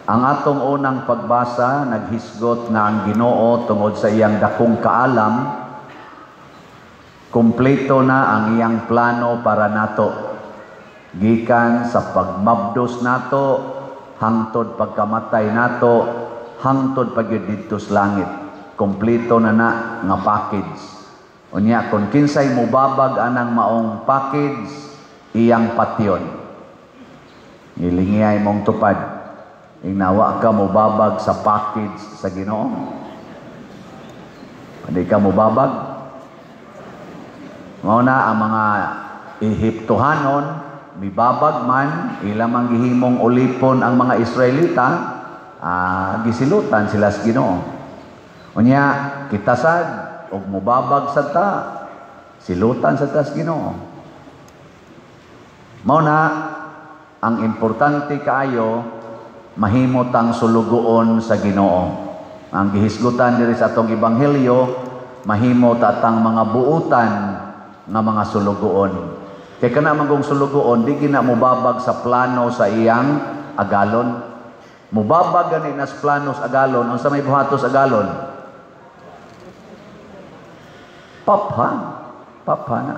Ang atong unang pagbasa naghisgot nga ang Ginoo, tungod sa iyang dakong kaalam, kumpleto na ang iyang plano para nato. Gikan sa pagmabdos nato hangtod pagkamatay nato, hangtod pagyud didto sa langit. Kompleto na na nga package. Unya kung kinsay mubabag anang maong package, iyang patyon. Gilingiay mong tupad. Ingnawa ka mubabag sa package sa Ginoo. Hindi ka mubabag. Mao na ang mga Ehiptohanon, mibabag man, ila mang gihimong ulipon ang mga Israelita, gisilutan sila sa Ginoo. Unya, kita sad, og mubabag sa ta, silutan sa tas Ginoo. Mao na, ang importante kaayo, mahimo tang sulugoon sa Ginoo. Ang gihisgutan diri sa atong ebanghelyo, mahimo ta tang mga buutan nga mga sulugoon. Kay kana man kung sulugoon, di gina mubabag sa plano sa iyang agalon. Mubabag gani nas plano sa agalon, unsa may buhatos agalon? Papha. Papha na.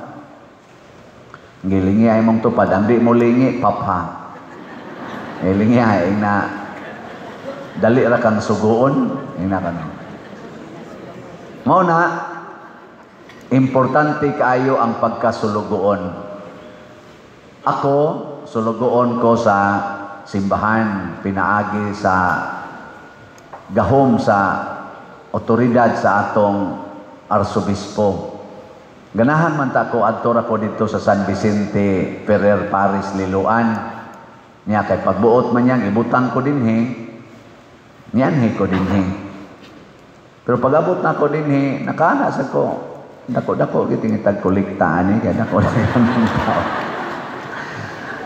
Gilingi ay mong tupad, ang di mo lingi, papha. Gilingi ay na dali ra kang suguon, ina ka. Mao na, importante kaayo ang pagkasulugoon. Ako, sulugoon ko sa simbahan, pinaagi sa gahom sa otoridad sa atong arsobispo. Ganahan man ta ko adto ra ko didto sa San Vicente Ferrer Parish, Liloan. Niya kay pagbuot man niyang ibutang ko dinhi, nianhi ko dinhi. Pero pag-abot na ko dinhi, nakaana sa ko, dako-dako gitingitag kolekta ani kay dako ng tao.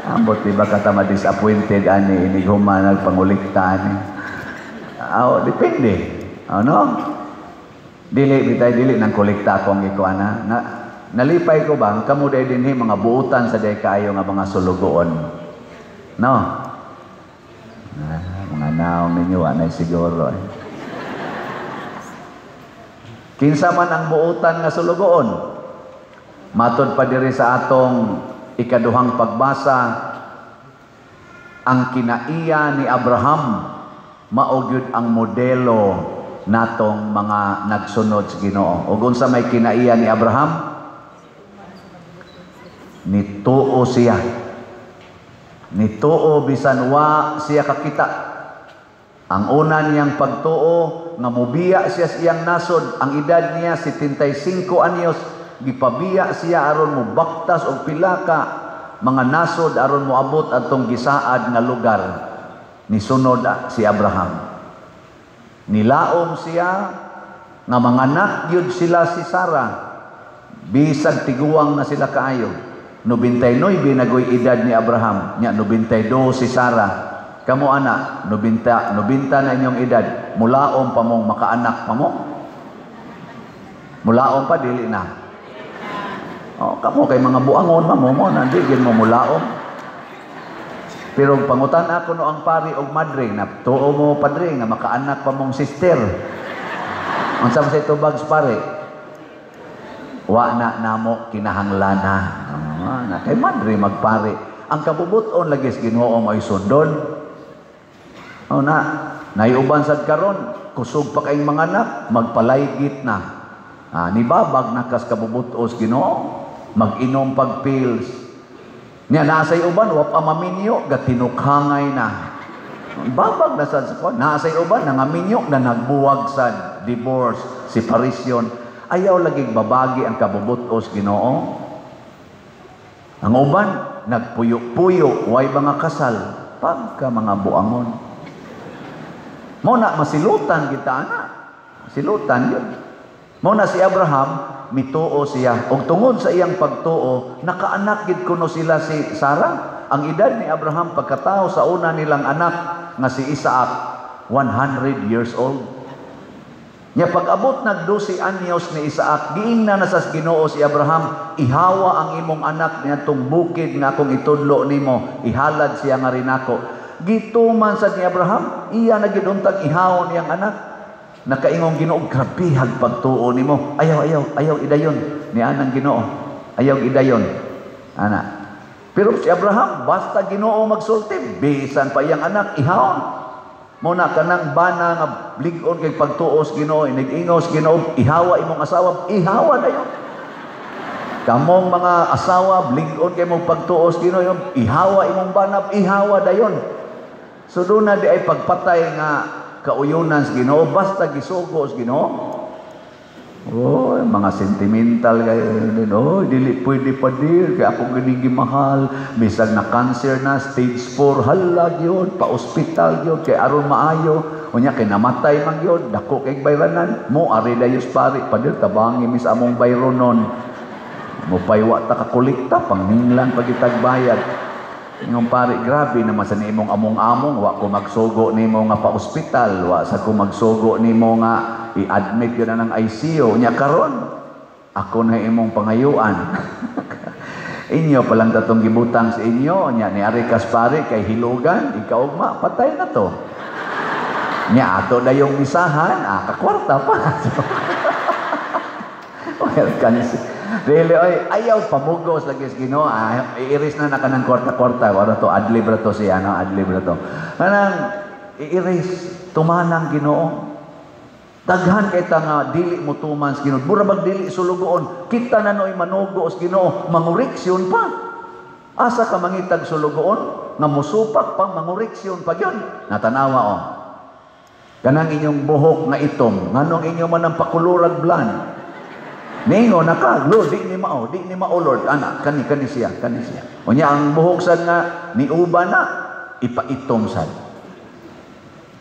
Ambot di ba ka ta ma-disappointed ani inig human nagpangolekta ani. Aw, depende. Ano? Dili bitay dili nang kolekta akong gikuana. Na, nalipay ko bang kamo day dinhi mga buutan sa day kaayo nga mga sulugoon. No? Ah, mga naong ninyo anay siguro. Eh. Kinsa man ang buutan nga sulugoon? Matod pa diri sa atong ikaduhang pagbasa, ang kinaiya ni Abraham mao gyud ang modelo natong mga nagsunod sa Ginoo. Ug unsa may kinaiya ni Abraham? Nituo siya. Nituo bisan wa siya kakita. Ang una niyang pagtuo nga mubiya siya sa iyang nasod, ang edad niya 75 anyos, gipabiya siya aron mobaktas og pila ka mga nasod aron moabot atong gisaad nga lugar. Nisunod si Abraham. Nilaom siya nga manganak gyud sila si Sarah bisag tiguang na sila kaayo. 99 nagoy edad ni Abraham, nya 92 si Sarah. Kamo ana, 90, 90 na inyong edad, mulaom pa mong makaanak pa mo? Mulaom pa dili na? Oh, kamo kay mga buangon pa mo mo na di gid mo mulaom. Pero pangutan ako no ang pari og madre na tuo mo, padre, nga makaanak pa mong sister. Unsa man sa tubag sa pare? Wa na namo kinahanglana. Ah, na kay madre magpare. Ang kabubuton lagi sa Ginoo mo'y sundon. O na, naiuban sad karon, kusog pa kayong mga anak, magpalaygit na. Ah, nibabag na kas kabubutos Ginoo, mag-inom pag pills. Niya naasay uban, wa pa maminyo, gatinukhangay na. Babag na sad sa kwan. Naasay uban, nangaminyo na nagbuwag sad, divorce, separation. Ayaw laging babagi ang kabubutos Ginoo. Ang uban, nagpuyo-puyo, way mga kasal, pagka mga buangon. Mao na masilutan kita ana. Silutan yun. Mao na si Abraham, mituo siya. Og tungod sa iyang pagtuo, nakaanak gid kuno sila si Sarah. Ang edad ni Abraham pagkatao sa una nilang anak nga si Isaac, 100 years old. Nya pag-abot nag 12 anyos ni Isaac, giingna na sa Ginoo si Abraham, ihawa ang imong anak niadtong bukid nga akong itudlo nimo, ihalad siya nga rinako. Gituman sad ni Abraham, iya na gyud untag ihawon iyang anak. Nakaingong Ginoo, "Grabehag pagtuo nimo. Ayaw, ayaw, ayaw idayon." Ni anang Ginoo. "Ayaw idayon." Ana. Pero si Abraham, basta Ginoo magsulti, bisan pa iyang anak, ihawon. Mao na kanang bana nga lig-on kay pagtuos Ginoo, inig-ingos Ginoo, "Ihawa imong asawa," ihawa dayon. Kamong mga asawa, lig-on kay mong pagtuos Ginoo, "Ihawa imong bana," ihawa dayon. So doon na di ay pagpatay nga kauyunan sa Ginoo, basta gisugo sa Ginoo. Oh, mga sentimental kayo. "Oh, dili pwede pa dir kay ako gani gimahal, bisag na cancer na stage 4, hala gyud, pa ospital gyud kay aron maayo. Unya kay namatay man gyud, dako kay bayranan mo." Ari dayos pare, "Padir, tabangi mi sa among bayronon." Mupaywa ta ka kolekta, pangninglan pagitag bayad. Ingong pare, "Grabe naman sa nimong among-among, wa ko magsugo nimo nga pa-ospital, wa sa ko magsugo nimo nga i-admit yun na ng ICU. Nya karon, ako na imong pangayuan. Inyo palang tatong gibutang sa inyo, nya ni ari kas pare kay hilugan, ikaugma, patay na to. Nya ato dayong misahan, ah, kakwarta pa." Well, kanis. Dili oy, ayaw pamugos lagi sa Ginoo. Ah, iiris na na kanang kwarta-kwarta. Wala to, adlib ra to si ano, adlib ra to. Kanang iiris tumanang Ginoo. Daghan kay ta nga dili mo tuman sa Ginoo. Mura bag dili sulugoon. Kita na noy manugo sa Ginoo, mangoreksyon pa. Asa ka mangitag sulugoon nga musupak pa, mangoreksyon pa gyud? Natanawa oh. Kanang inyong buhok nga itom, nganong inyo man ang pakulurag blonde? Ningo naka, "Lord, di ni mao, di ni mao, Lord." Ana, kani kani siya, kani siya. Unya ang buhok sad nga niuba na, ipaitom sad.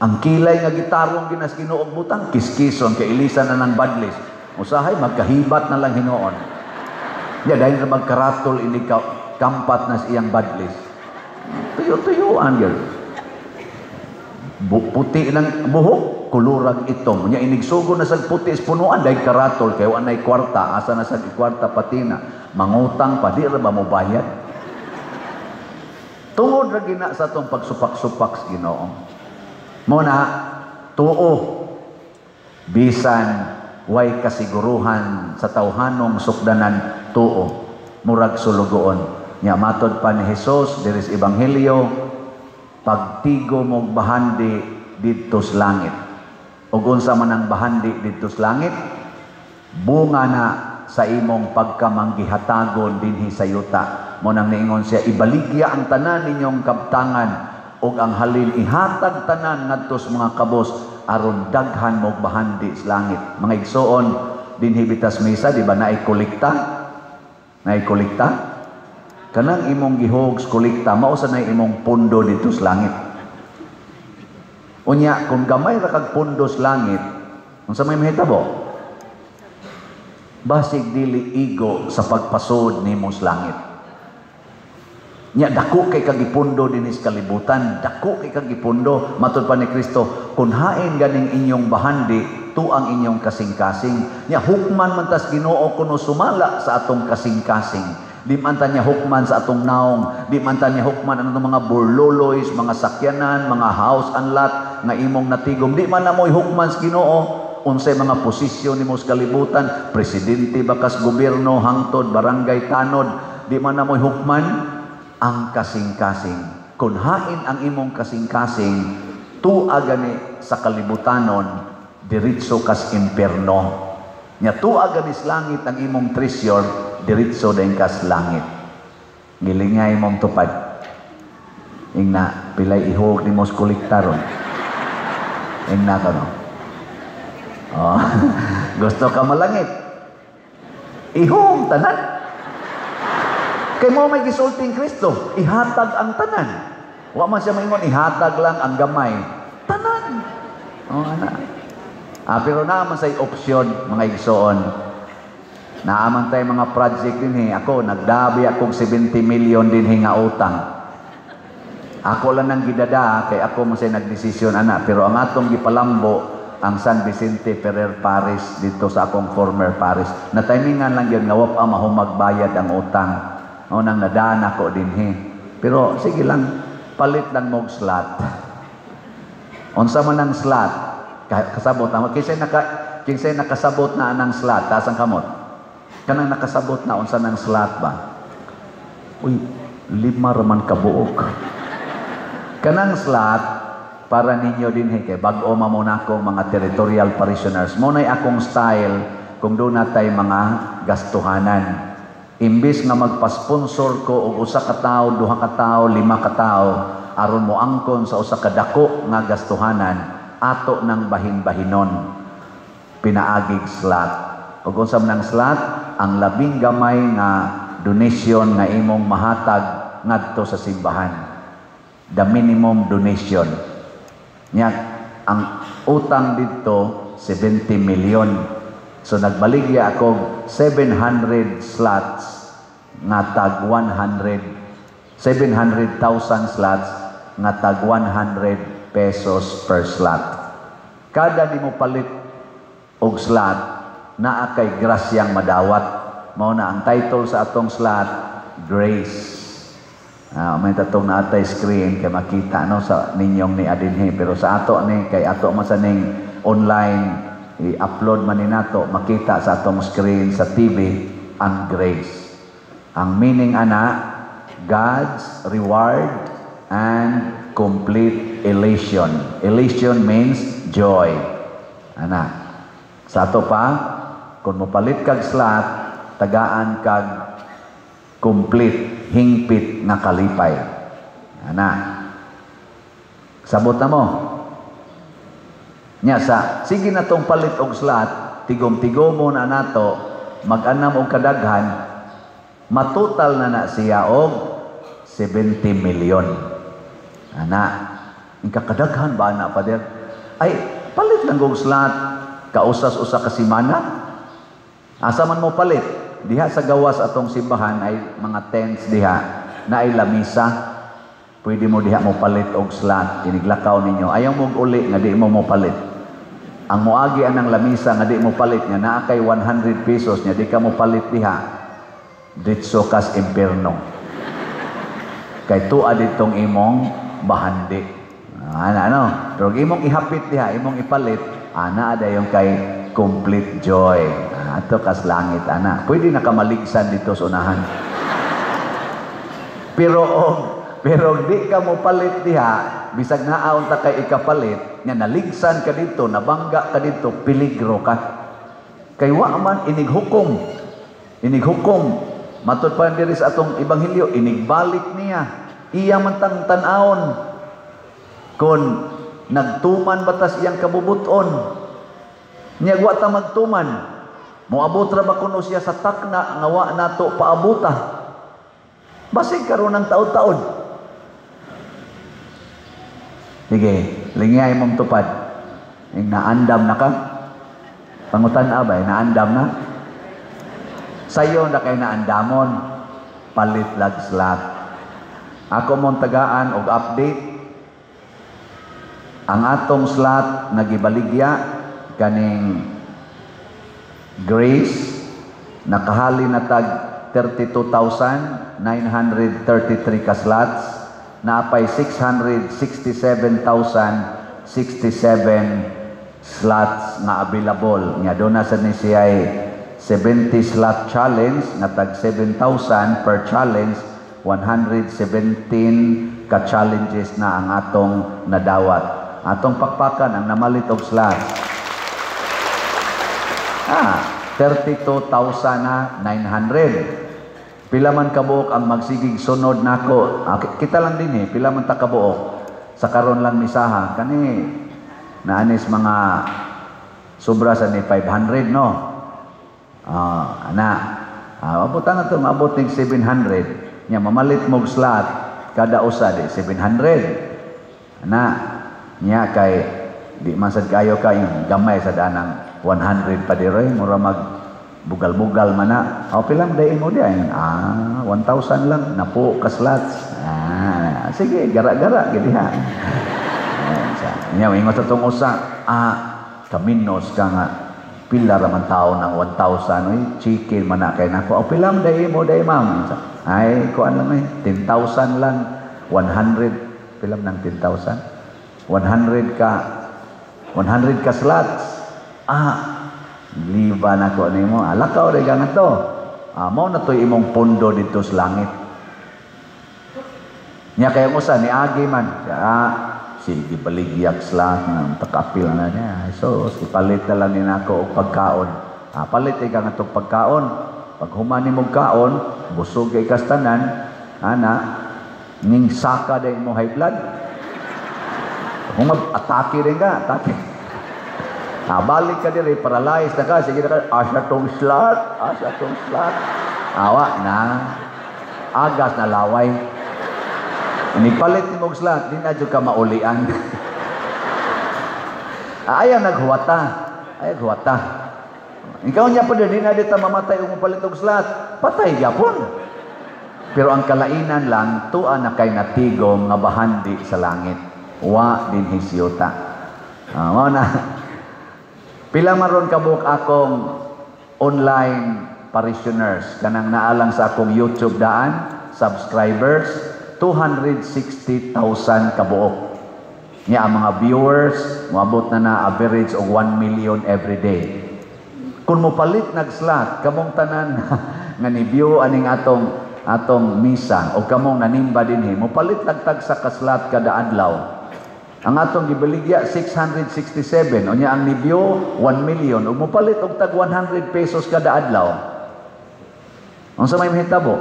Ang kilay nga gitarong ginas Ginoo butang kiskison kay ilisan na ng badlis. Usahay magkahibat na lang hinuon. Ya dahil sa magkaratol ini ka, kampat na sa iyang badlis. Tuyo-tuyuan gyud. Puti lang buhok, kulurag itom. Nya inigsugo na sa puti is punuan dahil karatol kay wa nay kwarta, asa na sa kwarta patina. Mangutang pa, di ra ba mo bayad? Tungod ra gina sa atong pagsupak-supak sa Ginoo. Mo na tuo bisan way kasiguruhan sa tawhanong sukdanan, tuo murag sulugoon. Nya matod pa ni Jesus diri sa Ebanghelyo, pagtigo mog bahandi didto sa langit. Ug unsa man ang bahandi didto sa langit? Bunga na sa imong pagkamanggihatagon dinhi sa yuta. Mo nang niingon siya, "Ibaligya ang tanan ninyong kabtangan ug ang halin ihatag tanan ngadto sa mga kabos aron daghan mog bahandi sa langit." Mga igsoon, dinhi bitas misa, di ba naay kolekta? Naay kolekta? Kanang imong gihog sa kolekta, mao sa nay imong pundo didto sa langit. Unya, kung gamay ra kag pundo sa langit, unsa may mahitabo? Basig dili igo sa pagpasod nimo sa langit. Nya dako kay kagipundo dinhi sa kalibutan, dako kay kagipundo. Matud pa ni Kristo, "Kun hain ganing inyong bahandi, tuang inyong kasing-kasing." Nya hukman man tas Ginoo kuno sumala sa atong kasing-kasing. Di man ta niya hukman sa atong naong, di man ta niya hukman ang atong mga burloloys, mga sakyanan, mga house and lot nga imong natigom. Di man na mo'y hukman sa Ginoo unsay mga posisyon nimo sa kalibutan, presidente ba kas gobyerno hangtod barangay tanod, di man na mo'y hukman ang kasing-kasing. Kung hain ang imong kasing-kasing, tua gani sa kalibutanon, diretso kas imperno. Nya tua gani sa langit ang imong treasure, diretso din kas langit. Gilingay mong tupad. Ingna, pilay ihog ni mos kolektaron. Ingna ka no. Oh, gusto ka malangit. Ihog tanan. Kay mo may gisulting Kristo, ihatag ang tanan. Wa man siya maingon, ihatag lang ang gamay. Tanan. Oh, ana. Ah, pero naa man say opsyon, mga igsoon. Naaman tayo mga project din eh. Ako, nagdabi akong 70 million din nga utang. Ako lang nang gidada, kay ako man say nagdesisyon ana. Pero ang atong gipalambo, ang San Vicente Ferrer Parish dito sa akong former parish. Na timingan lang yun, nga wa pa mahumagbayad ang utang. O nang nadaan ako dinhi. Pero sige lang, Palit lang mog slot. Unsa man ang slot? Kasabot na kinsay nakasabot na anang slot, taas ang kamot. Kanang nakasabot na unsa nang slot ba? Uy, lima raman kabuok. Kanang slot para ninyo din kay bag-o man mo akong mga territorial parishioners. Mo nay akong style kung duna tay mga gastuhanan. Imbis nga magpa-sponsor ko og usa ka tawo, duha ka tawo, lima ka tawo aron mo angkon sa usa ka dako nga gastuhanan, ato nang bahin-bahinon pinaagig slot. Ug unsa man ang slot? Ang labing gamay nga donation nga imong mahatag ngadto sa simbahan. The minimum donation. Nya ang utang didto 70 million. So nagbaligya ako 700 slots nga tag 100, 700,000 slots nga tag 100 pesos per slot. Kada nimo palit og slot, naa kay grasyang madawat. Mao na ang title sa atong slot, Grace. May tatong naatay screen kay makita no sa ninyong ni adinhi, pero sa ato ni kay ato man sa ning online i-upload man ni nato, makita sa atong screen sa TV ang grace. Ang meaning ana, God's reward and complete elation. Elation means joy. Ana. Sa ato pa, kung mopalit kag slot, tagaan kag complete, hingpit nga kalipay. Ana. Sabot na mo. Nya sa sige na tong palit og slot, tigom-tigomo na nato, mag-anam og kadaghan, matotal na na siya og 70 million. Ana, ikakadaghan ba na, Father? Ay, palit lang og slot, kausas usa ka semana. Asa man mo palit? Diha sa gawas atong simbahan ay mga tents diha na ay lamisa. Pwede mo diha mo palit og slot, iniglakaw ninyo. Ayaw mo uli nga di mo mo palit. Ang moagi anang lamisa nga di mo palit nga naa kay 100 pesos nya di ka mo palit diha, ditso kas impierno. Kay tua ditong imong bahandi. Ana ano? Pero imong ihapit diha, imong ipalit, ana dayon kay complete joy. Ato kas langit ana. Pwede na ka maligsan dito sa unahan. Pero di ka mo palit diha, bisag naa unta kay ikapalit, nga naligsan ka dito, nabangga ka dito, peligro ka. Kay wa man inighukom. Inighukom. Matud pa diri sa atong ebanghelyo, inigbalik niya. Iya man tang tan-awon kung nagtuman batas iyang kabubuton. Niya wa ta magtuman. Moabot ra ba kuno siya sa takna nga wa nato paabuta? Basig karon ang taod-taod. Sige, lingay mong tupad. Yung naandam na ka. Pangutan abay, naandam na. Sayo na kay naandamon. Palit lag slot. Ako mong tagaan og update. Ang atong slot nagibaligya kaning Grace, nakahali na tag 32,933 ka slots, naapay 667,067 slots nga available. Nga doon na sa ni siya 70 slot challenge nga tag 7,000 per challenge, 117 ka challenges na ang atong nadawat. Atong pakpakan ang namalit og slots. 32,900. Pila man kabuok ang magsigig sunod nako. Kita lang din eh, pila man ta kabuok sa karon lang misaha kani naanis mga sobra sa ni 500 no. Ana. Abutan na to, maabot ning 700. Nya mamalit mog slot kada usa di 700. Ana, nya kay di man sad kayo kay gamay sa danang 100 pa diroy, mura mag bugal-bugal man na. O pilang day mo di ay 1,000 lang napo ka slots. Sige, gara-gara gid ha. Nya ingon sa tong usa, kaminos ka nga pila ra man tawo ng 1,000, oy chicken man na kay nako. O pilang day mo day, ma'am? Ay kuan lang eh 10,000 lang, 100 Pila man ang 10,000? 100 ka, 100 ka slots. Ah, liba na ko nimo. Ah, lakaw rin ka nga to. Ah, mao na to'y imong pondo dito sa langit. Nya kaya usa ni agi man. Ah, sige, baligyak slot nga takapil na niya. So, ipalit na lang ni nako og pagkaon. Ah, palit ka nga tong pagkaon. Pag human nimo kaon, busog kay kas tanan, ana, ning saka day mo high blood. Kung mag-atake rin ka, atake. Ah, balik ka diri, paralyzed na ka, sige na ka, asa tong slot, asa tong slot. Awa na, agas na laway. Inipalit ni mong slot, di na jud ka maulian. Ah, ayaw naghuwata. Ayaw huwata. Ikaw niya pa di na dita mamatay og mopalit og slot. Patay gyapon. Pero ang kalainan lang, tua na kay natigom nga bahandi sa langit. Wa dinhi sa yuta. Ah, mao na. Pila maron kabuk akong online parishioners kanang naalang sa akong YouTube daan, subscribers, 260,000 kabuok. Nya ang mga viewers moabot na na average og 1 million every day. Kung mopalit nag slot kamong tanan nga ni-view aning atong atong misa o kamong nanimba dinhi, mopalit lagtag sa ka-slot kada adlaw. Ang atong gibaligya 667, unya ang ni-view 1 million, ug mopalit og tag 100 pesos kada adlaw. Unsa may mahitabo?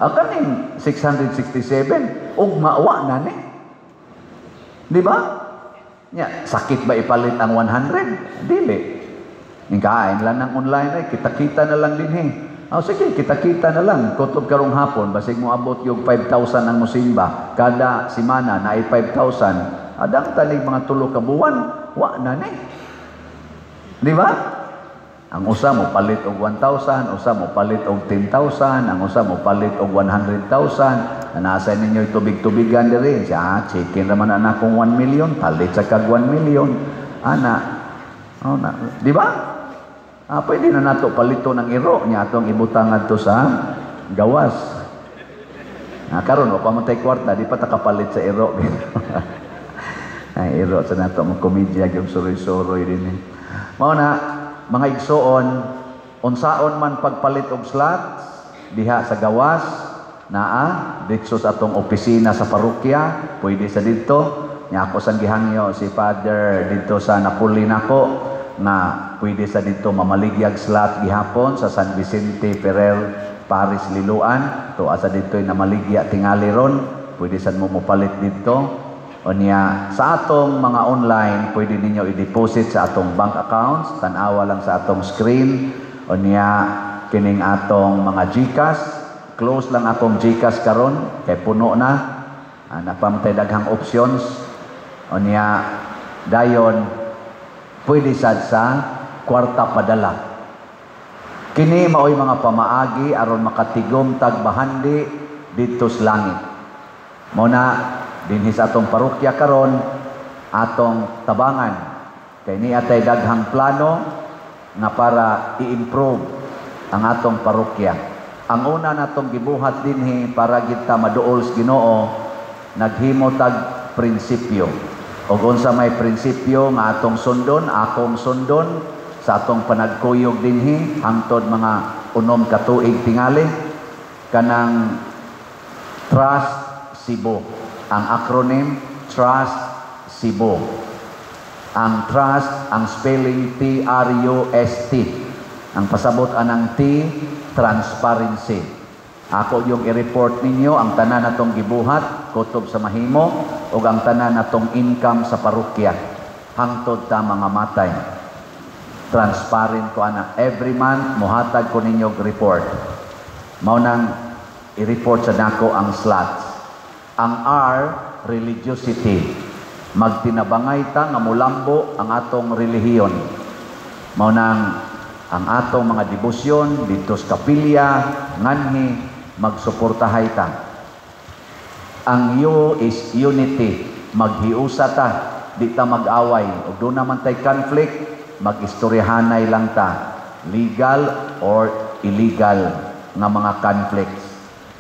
Ang kaning 667 ug mawa na ni. Di ba? Nya, sakit ba ipalit ang 100? Dili. Ning kain lang ng online ay kita-kita na lang dinhi. Oh, sige, kita-kita na lang. Kutob karong hapon, basig mo abot yung 5,000 ang musimba. Kada simana na ay 5,000. Adang tanig mga 3 ka buwan, wa na ni. Di ba? Ang usa mo palit og 1,000, usa mo palit og 10,000, ang usa mo palit og 100,000. Nasa ninyo tubig-tubigan diri. Siya, ah, chicken raman na akong 1 million, palit sa kag 1 million. Ana. Oh, na. Di ba? Ah, pwede na nato palito ng iro niya atong ibutang adto sa gawas. Ah, karon wa pa man tay kwarta, di pa ta kapalit sa iro. Ay, iro sa nato mo komedya gyud, suroy-suroy din eh. Mao na, mga igsoon, unsaon man pagpalit og slots diha sa gawas naa didto sa atong opisina sa parokya, pwede sa didto. Nya ako sang gihangyo si Father didto sa Napoli nako nga pwede sa didto mamaligyag slot gihapon sa San Vicente Ferrer Parish Liloan. To asa didto namaligya tingali ron, pwede sad mo mopalit didto. Unya sa atong mga online, pwede ninyo i-deposit sa atong bank accounts, tan-awa lang sa atong screen. Unya kining atong mga GCash, close lang akong GCash karon kay puno na. Ah, napamtay daghang options. Unya dayon pwede sad sa kwarta padala. Kini maoy mga pamaagi aron makatigom tag bahandi didto sa langit. Mao na dinhi sa atong parokya karon atong tabangan kay ni atay daghang plano nga para i-improve ang atong parokya. Ang una natong gibuhat dinhi para kita maduol sa Ginoo, naghimo tag prinsipyo. Og unsa may prinsipyo nga atong sundon, akong sundon sa atong panagkuyog dinhi hangtod mga 6 ka tuig tingali, kanang Trust Cebu. Ang acronym Trust Cebu. Ang trust, ang spelling TRUST. Ang pasabot anang T, transparency. Ako yung i-report ninyo ang tanan natong gibuhat kutob sa mahimo ug ang tanan natong income sa parokya hangtod ta mga matay. Transparent ko ana. Every month mohatag ko ninyo og report. Mao nang i-report sa nako ang slots. Ang R, religiosity. Magtinabangay ta nga mulambo ang atong relihiyon. Mao nang ang atong mga debosyon didto sa kapilya nganhi magsuportahay ta. Ang U is unity. Maghiusa ta, di ta mag-away. Ug doon naman tay conflict, mag-istoryahanay lang ta. Legal or illegal nga mga conflicts.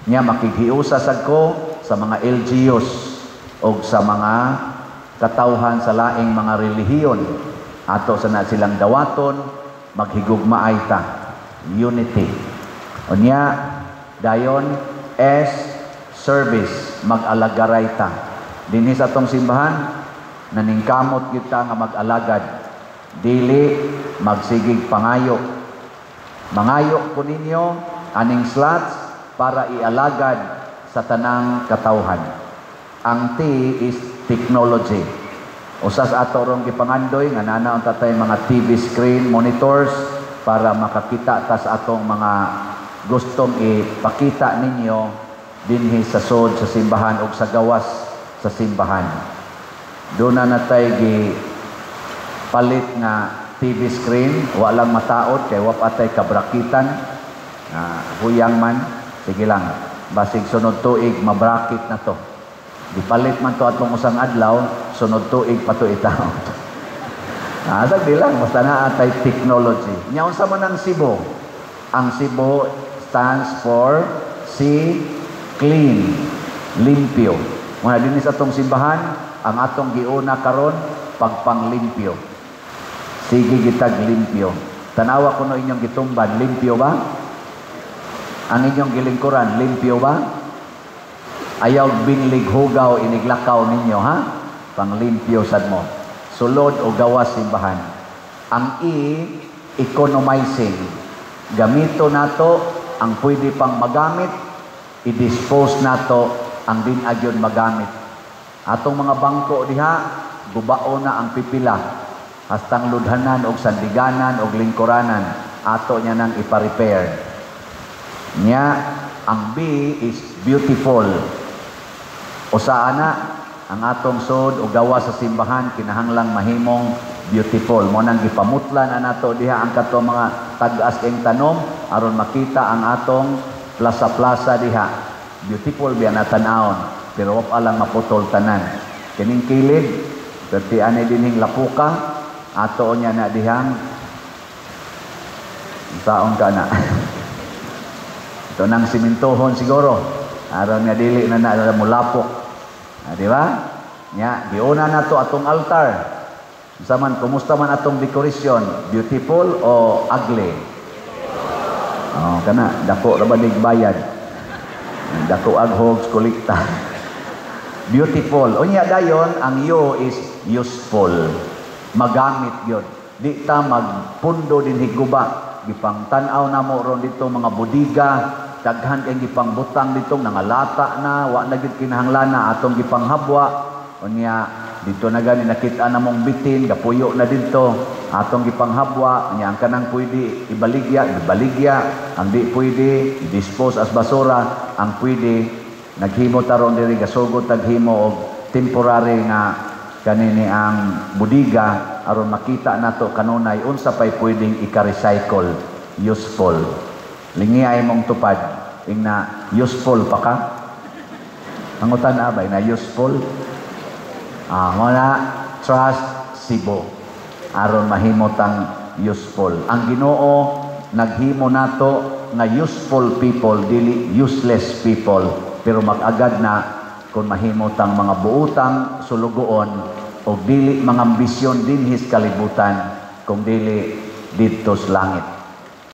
Nya makighiusa sad ko sa sa mga LGUs o sa mga katawhan sa laing mga relihiyon. Ato sa na silang dawaton, maghigugmaay ta. Unity. Unya, dayon, S, service, mag-alagaray ta. Dinhi sa atong simbahan, naningkamot kita nga mag-alagad. Dili magsigig pangayo. Mangayo ko ninyo aning slots para ialagad sa tanang katawhan. Ang T is technology. Usa sa ato rong gipangandoy nga naa unta tay mga TV screen monitors para makakita ta sa atong mga gustong ipakita ninyo dinhi sa sod sa simbahan ug sa gawas sa simbahan. Doon na natay gi palit nga TV screen, walang mataod kay wa pa tay kabrakitan. Huyang man, sige lang. Basig sunod tuig mabrakit na to. Gipalit man to atong usang adlaw, sunod tuig pa to itaw. Di lang basta naa tay technology. Nya unsa man ang Cebu? Ang Cebu stands for C, clean, limpyo. Muna dinhi sa atong simbahan, ang atong giuna karon pagpanglimpyo. Sige gitag limpyo. Tanawa kuno inyong gitumban, limpyo ba? Ang inyong gilingkuran, limpyo ba? Ayaw binlig hugaw iniglakaw ninyo, ha? Panglimpyo sad mo. Sulod o gawas simbahan. Ang E, economizing. Gamito nato ang pwede pang magamit, i-dispose nato ang din agyon magamit. Atong mga bangko diha, gubao na ang pipila. Hastang ludhanan og sandiganan og lingkuranan, ato niya nang ipa-repair. Nya, ang B is beautiful. Usa ana ang atong sod o gawas sa simbahan kinahanglang mahimong beautiful. Mo nang gipamutla na nato diha ang katong mga tag-as kayong tanom aron makita ang atong plaza-plaza diha. Beautiful biya na tan-awon, pero wa pa lang maputol tanan. Kining kilid, perti ani dinhing lapuka, ato niya na dihang taon ka na. Ito nang simintohon siguro. Aron nga dili na na mulapok. Di ba? Nya, giuna na to atong altar. Unsa man, kumusta man atong decoration? Beautiful o ugly? Oh, kana dako ra ba nig bayad? Dako ag hogs kolekta. Beautiful. Unya dayon ang U is useful. Magamit gyud. Di ta magpundo dinhi guba. Gipang tan-aw namo ron dito mga budiga, daghan kay gipangbutang dito nangalata na, wa na gyud kinahanglan atong gipanghabwa. Unya dito na gani nakita namong bitin, gapuyo na didto, atong gipanghabwa. Unya ang kanang pwede ibaligya, ibaligya, ang di pwede i-dispose as basura, ang pwede naghimo taron diri, gasugod taghimo og temporary nga kanini ang budiga aron makita nato kanunay unsa pay pwedeng ika-recycle, useful. Lingi ay mong tupad, ingna useful pa ka? Pangutan abay na useful. Mo na trust Cebu aron mahimo tang useful. Ang Ginoo naghimo nato nga useful people, dili useless people, pero mag-agad na kung mahimo tang mga buutang sulugoon o dili mga ambisyon dinhi sa kalibutan kung dili didto sa langit.